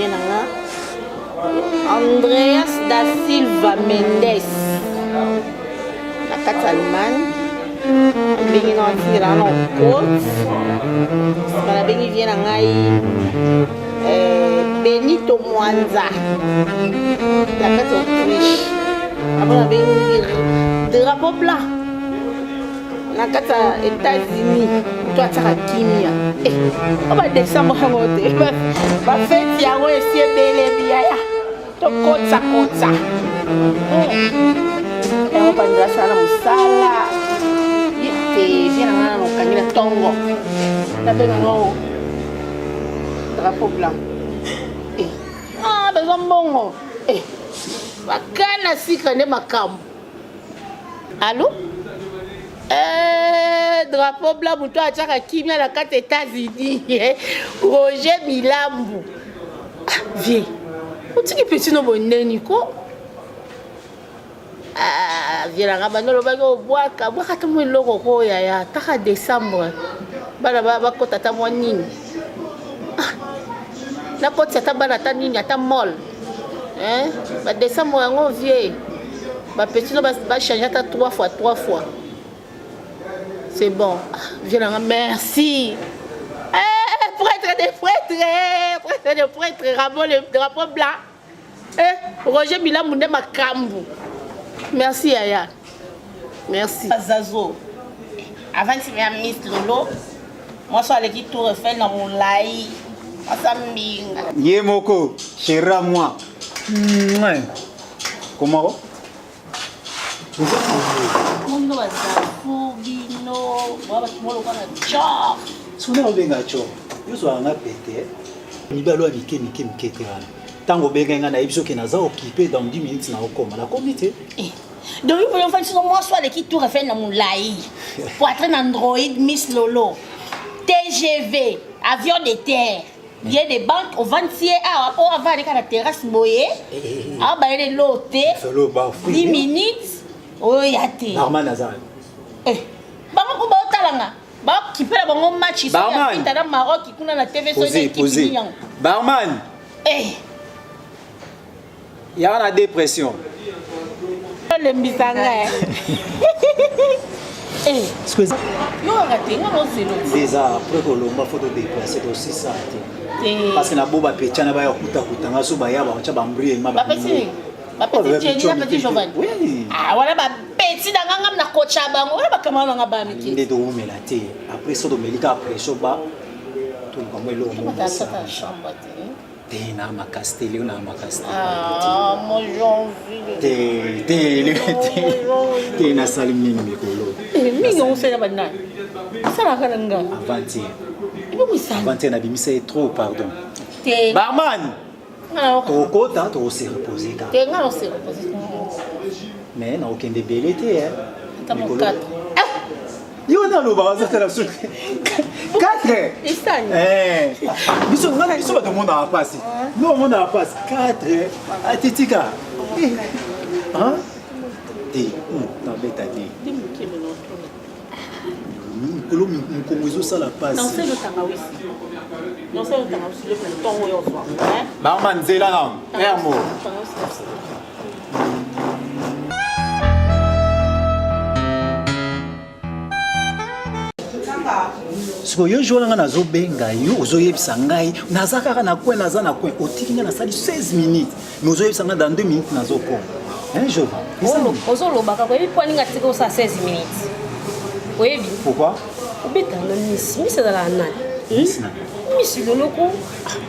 vie na nga Andreas da Silva Mendes na kati ya Allemagne nabengi na atindela na cote nsima nabengi vie na ngai eh, Benito Mwanza na kati ya Autriche apo nabengi drapeau blanc na kati ya États-Unis to atiaka kimia eh, o ba décembre yango te bafeti yango esi ebele biyaya tokotisa kotisa hmm. yango bandela asala na mosala te vie na ngai na mokangi na ntongo nabenga ngo drapeau blanc eh. ah, baza mbongo eh. bakana sikre nde makambo Allo? Eh, drapeau blanc moto atiaka kimia na kati États-Unis eh, Roger Milambu ah, vie otiki petit no boye ndeni ko ah, vie nanga banda olobaki obwaka bwaka ata mwa eloko ko yaya taka décembre bana bakota ata mwa nini ah, nakotisa ata bana ata nini ata mall Hein? Ba décembre yango vieux. Ba petit no ba changer ata 3 fois 3 fois. C'est bon. Ah, vieux nanga merci. Eh, prêtre des prêtres, prêtre des prêtres, Ramon le drapeau blanc. Eh, Roger Bilamou nde makambu. Merci yaya. Merci. Zazo. Avant tu ya Miss Lolo, mwasi aleki Tour Eiffel na molai. Mwasi mbinga. Ye moko, chéra moi. Comment? Bino bazafu bino bwa bato moko lokola na cor. Sona obenga cor. Yo zwaka nga pete. Mibalo ya mike mike mike te wana. Ntango obengai nga nayebi soki naza occupé dans 10 minutes na okoma. Nakomi te. Eh. Donc yo pona ofandisi no mwasi aleki tour Eiffel na molai. Poitrine Android Miss Lolo. TGV avion de terre. Billet de banque ovandisi ye awa mpo avanda kaka na terrasse boye. Eh, eh, eh. Awa bayele lo te. 10 minutes oyo ya te. Barman aza. Eh. Bango ko baotala nga. Bakipela bango match iso ya Vita na Maroc kuna na TV so eza equipe nini yango. Barman. Eh. Yaka na depression. Olembisa nga eh. Eh. Yo kaka te nga nozelo. Eza après kolomba faut to déplacer to sisa te. Parce que na boba pecha na baya kuta kuta nga so baya ba cha ba mbrie ma ba. Bapesi bapesi Jenny na petit Giovanni. Oui. Ah wana ba petit na nga nga na kocha bango wana ba camarade na nga ba miki. Nde to umela te. Après so to melika pression ba to luka mwa eloko moko. Chambre te. Te na makasi te leo na makasi te. Ah, moi j'ai envie de... Te te leo te. Te nasali mingi mikolo. Eh, mingi osala banani? Osalaka na nga. Avant-hier. Ebongisana. Avant-hier nabimisa ye trop pardon. Te. Barman. Tokota tokose reposer kaka. Te nga na se reposer. Mais nakokende ebele te eh. Ata mo 4. Yo nde alobaka azotala soki 4 eh, biso nga na biso bato omonaka mpasi no omonaka mpasi 4 atitika eh, te hmm, nabeta te mikolo mokongo ezosala mpasi bama nzela na ermo sikoyo yo jour nanga nazobenga yo ozoyebisa ngai naza kaka na coin naza na coin otiki ngai nasali 16 minutes mais ozoyebisa ngai dans 2 minutes nazokoma hein jova ozoloba kaka oyebi mpo aninga atika osala 16 minutes oyebi pourquoi obetaka na misi misi azalaka nani hmm? misi loloko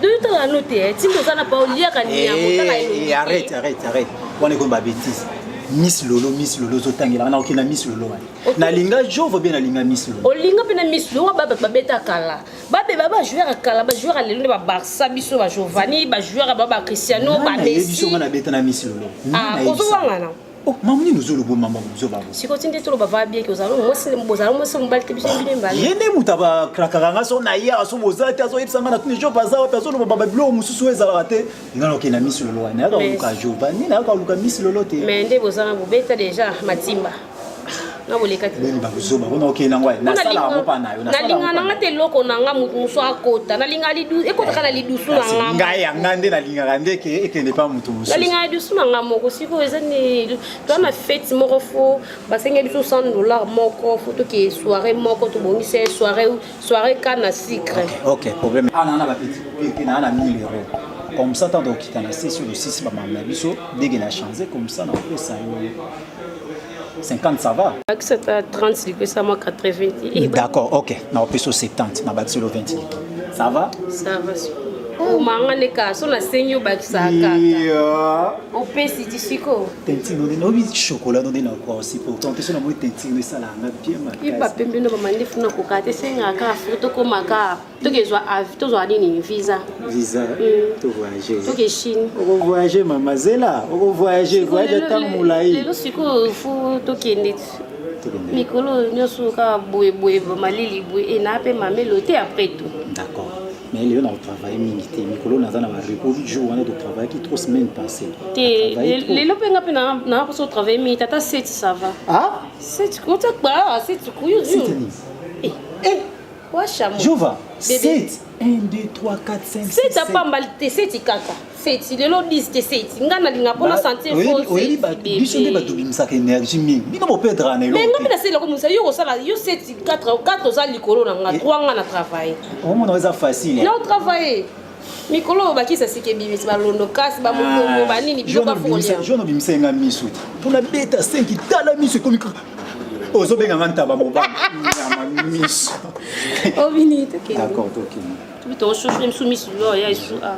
doyotala no te eh. ntinda oza na pa oliaka nyama eh, otala elongi eh, arrête arrête arrête wana ekomi babétise miss lolo miss lolo ozotangelaka na okenda miss lolo wana nalinga jovo bien nalinga miss lolo olinga mpe na miss lolo ba bato babeta kala babeba bajoueur ya kala bajoueur ya lelo nde babarça biso bajovani bajoueur ba bacristiano bamessi biso nga nabeta na miss lolo ah, ozowangana Oh, mamu nini ozoloba mama buzoba bo sikoyo ti nde toloba va bien ke ozala mwasi bozala mwasi mobali te biso bino mbale ye nde moto abakrakaka nga so na ye aso boza te azoyebisa nga na tuni job aza wapi azoloba ba biloko mosusu oyo ezalaka te nga na okenda misi lolo wana nayaka koluka giovanni nayaka koluka misi lolo te mais nde bozala bobeta déjà matimba. Na koleka te. Boni bakozoba mpona okende nango wapi? Nasala yango mpa na yo. Nalinga nanga te eloko na nga moto mosusu akota. Nalinga lidu ekotaka na lidusu na nga. Ngai ya nga nde nalingaka nde ke ekende pa moto mosusu. Nalinga lidusu na nga moko sikoyo eza ni toa na fete moko fo basenge biso 100 dollars moko fo toke soirée moko tobongisa soirée soirée canne à sucre. Ok, ok, problème. Ah, na ba petit coupure te na na 1000 euros. Comme ça tant okita na se sur le 6 ba mama na biso ndenge na changer comme ça na opesa yo 50 ça va. Bakisa ta 30 lipesa mwa 80. D'accord, ok. Na opesa 70 na bakisi lo 20. Ça va? Ça va. Omanga nde kaka so nasengi yo bakisaka kaka opesi ti sikoyo tentine nde naobi chocolat nde nakoka aussi pourtant te so namoni tentine esalaka nga bien makasi iba pembe no bamandefu nakoka te esengaka kaka fo tokoma kaka tokezwa tozwa nini visa visa to voyager toke chine oko voyager mama zela oko voyager voyage ata molai lelo sikoyo fo tokende mikolo nyonso kaka boyeboye malili boye ena mpe mamelo te après tout d'accord mais lelo na kotravaille mingi te mikolo naza na barepos jour wana totravaillaki trois semaines passé te lelo mpe nga mpe naa mposa otravaille mingi tata seti ça va ah seti otakpa seti kuyo washa Jova 7 1 2 3 4 5 7 apamba te 7 kaka 7 lelo 10 te 7 nga nalinga mpona sentir oyebi biso nde bato bimisaka énergie mingi bino bopedra na eloko mais nga mpe nasali eloko mosala yo kosala yo 7 4 4 oza likolo na nga 3 nga na travaille omona eza facile na otravaille mikolo oyo bakisa sika ebimisi balondo kasi bamokongo banini biloko afokolia jono obimisa nga miso te mpona beta 5 tala miso ekomi kaka ozobenga nga ntaba mobali nyama miso obini tokende d'accord tokende tobi tokosusu misu misu yo ya esu a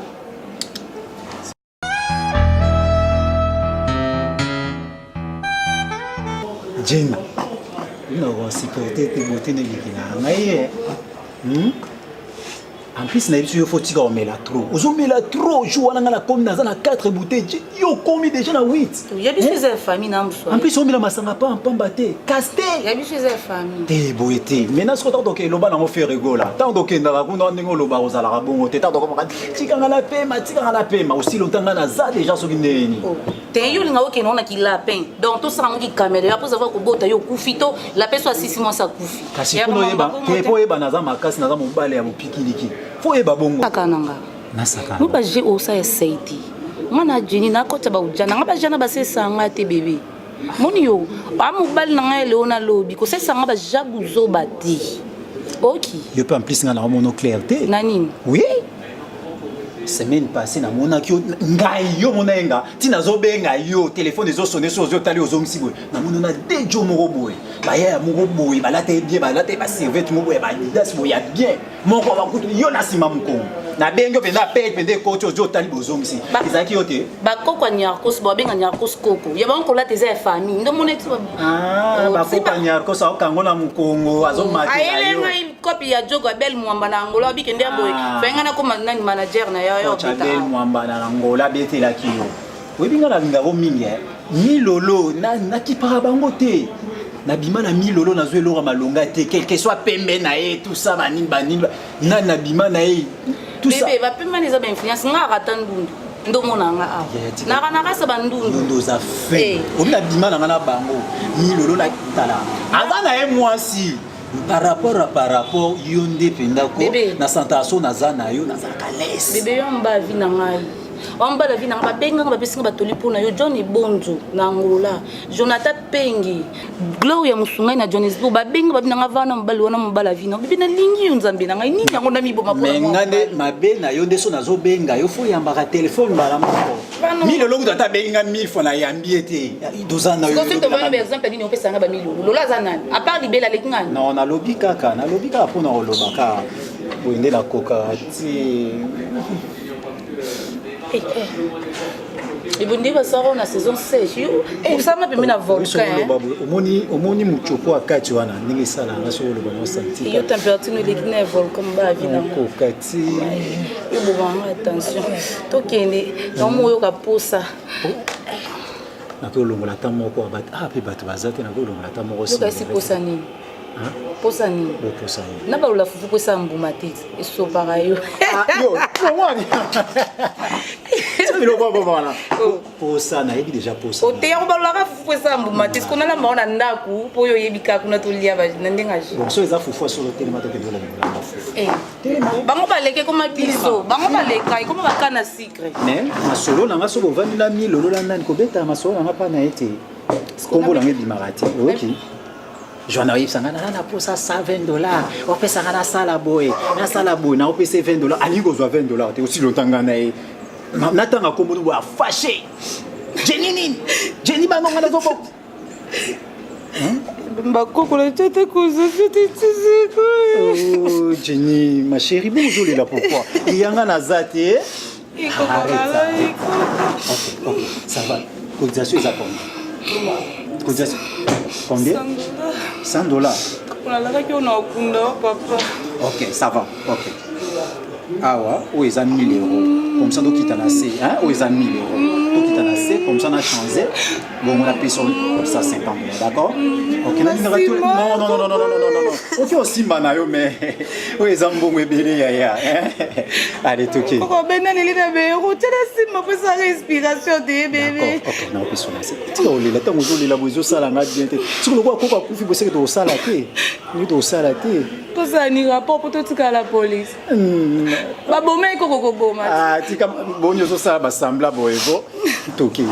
Jenna nakosupporte te bote nelekela ngai ye hmm? En plus nayebi so yo faut tika omela trop. Ozomela trop jour wana nga na komi naza na 4 bouteilles. Yo okomi déjà na 8. Ya biso eza ya famille na moswa. En plus omela masanga pa pamba te. Castel. Ya biso eza ya famille. Te boye te. Maintenant soki tango toke loba nango faire rigola. Tango tokendaka kuna ndenge oloba ozalaka bongo te. Tango tokomaka tika nga na pema, tika nga na pema. Aussi longtemps nga naza déjà soki ndenge nini. Oh. Te yo olinga okende wana ki lapin. Donc tosala ngo ki caméléon après avoir kobota yo okufi to lapin so asisi mwasi akufi. Kasi mpo oyeba te mpo oyeba naza makasi naza mobali ya bopikiliki fo oyeba bongo. Saka na nga. Nasaka. No ba je osa ya sei te. Nga na Jenny nakota ba ujana nga ba jana ba sesa nga te bebe. Moni yo ba mobali na nga leo na lobi kosesa nga ba jabu zoba te. Oki. Yo pe en plus nga na omono clair te. Na nini? Oui. Semaine passée namonaki yo ngai yo mona ye nga ti nazobenga yo telefone ezosone so ozwi otali ozongisi boye namoni na dejo moko boye bayaya moko boye balata ye bien balata ye baservete moko boye baadidas boye ya bien moko bakutu yo na nsima mokongo nabengi yo mpenza pe mpenza ekoti ozwi otali bozongisi ezalaki yo te bakoko ya niarkos babenga niarkos koko ya bango kolata eza ya famille nde omona eti ah, bakoko ya niarkos aokango na mokongo azomatela yo Copy ya Djogo Abel Mwamba na Angola obike nde boye. Ah. Faye nga nakoma nani manager na yo yo beta. Abel Mwamba na Angola abetelaki yo. Oyebi nga nalingako mingi eh. Milolo nakipaka bango te. nabima na milolo nazwa eloko ya malonga te quelque soit pembe na ye tout ça banini banini nani nabima na ye tout ça bebe bapembe wana eza bainfluence nga arata ndundu ndomona nga awa naka nakasa bandundu ndundu oza fin eh. obi nabima na nga na bango milolo na tala aza na ye mwasi par rapport à par rapport yo nde mpenza ko na sentation naza na yo nazalaka lese bebe yo mba vi na ngai wambala vi na ngai babengaka bapesi ngai batoli mpo na yo john ebonzo na angola jonathan pengi gloria mosungai na johannesburg babenga babi na ngai vana mobali wana mobala vi na bebe nalingi yo nzambe na ngai nini yango namiboma me ngai nde mabe na yo nde so nazobenga yo fo oyambaka telefone mbala moko milolo kutu ata abengi nga mille fois nayambi ye te toza na yo nini opesa nga bamilolo lolo aza nani à part libela aleki ngani non nalobi kaka nalobi kaka mpo na koloba kaka boye nde nakokaka ti eh, eh. ebonde basaro na saison sèche yo osama pembe na volcan omoni omoni muchopo akati wana ndenge esalanga soki oloba na osanti yo température no eleki na volcan ba vi nango koka ti yo bobanga attention tokende yango oyoka posa nakoki olongola ata moko ah mpe bato baza te nakoki olongola ata moko esi posa nini posa nini boposa nini na balola fufu posa mbuma te esopaka yo ah, yo Biloko ya wana posa, nayebi déjà posa. Ote yango balolaka fufu eza mbuma te. Siko nalamba ngo na ndako mpo oyo oyebi kaka kuna tolia na ndenge aji. Bon, so eza fufu solo, telema, tokende olamba fufu. Bango baleka, ekoma biso, bango baleka, ekoma baka na sucre. Mais masolo na nga, so bovandi na milolo na nani kobeta masolo na nga mpa na ye te, kombo na nga ebimaka te. Oyoki Joana oyebisanga nana na posa 120 $, opesanga nasala boye, nasala boye, naopesa 20 $. Alingi kozwa 20 $ te. Osi lotanga na ye, natanga kombo no boye, afâché. Jeni nini, Jeni bangonga nazoboko. Bakokola te kozofete. Oh, Jenny, ma chérie, bon, ozolela pourquoi? Eyanga naza te. Arrête ça. Ok, ça va. Cotisation eza combien? Cotisation combien? 100 $. Onalalaki oyo na okunda o papa. Ok, ça va. Ok, awa oyo eza 1000 euros, comme ça tokita na se, hein? Oyo eza 1000 euros, tokita na se, comme ça na change bongo napesa 150 $. D'accord, ok. Nalingaka non, non, non, non, non, non, non, non. Ok, osimba na yo, mais oyo eza mbongo ebele, yaya. Allez, toke. Okobendaneli na bero tia na nsima mpo esaka inspiration te, bébé. Ok, naopesa na se. Tika olela. Ntango ozolela boye, ezosala nga bien te. Soki lokola koko akufi boseke, tokosala te nini, tokosala te. Tosala ni rapport mpo totikala la police baboma ekoko koboma. Ah, tika boni, ozosala basambla boye po toke.